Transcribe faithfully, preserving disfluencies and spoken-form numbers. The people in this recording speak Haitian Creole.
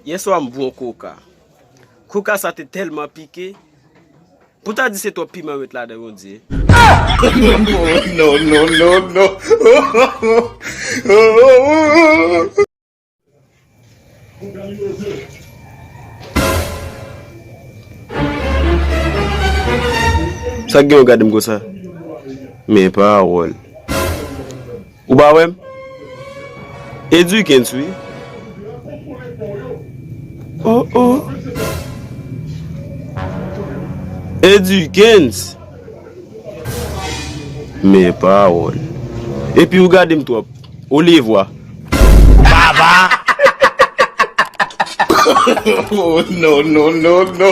Yèswa m bwè yon koka. Koka sa te tèlman pike. Pou ta di se twòp piman yo met ladan, Bondye. No, no, no, no. Sa k gen w gade m konsa? Men pawòl. Ou pa wè m? Edukens wi. Oh oh. Edukens. Men pawòl. Epi ou gade m twòp. Olivwa. Baba. Oh, no, no, no, no.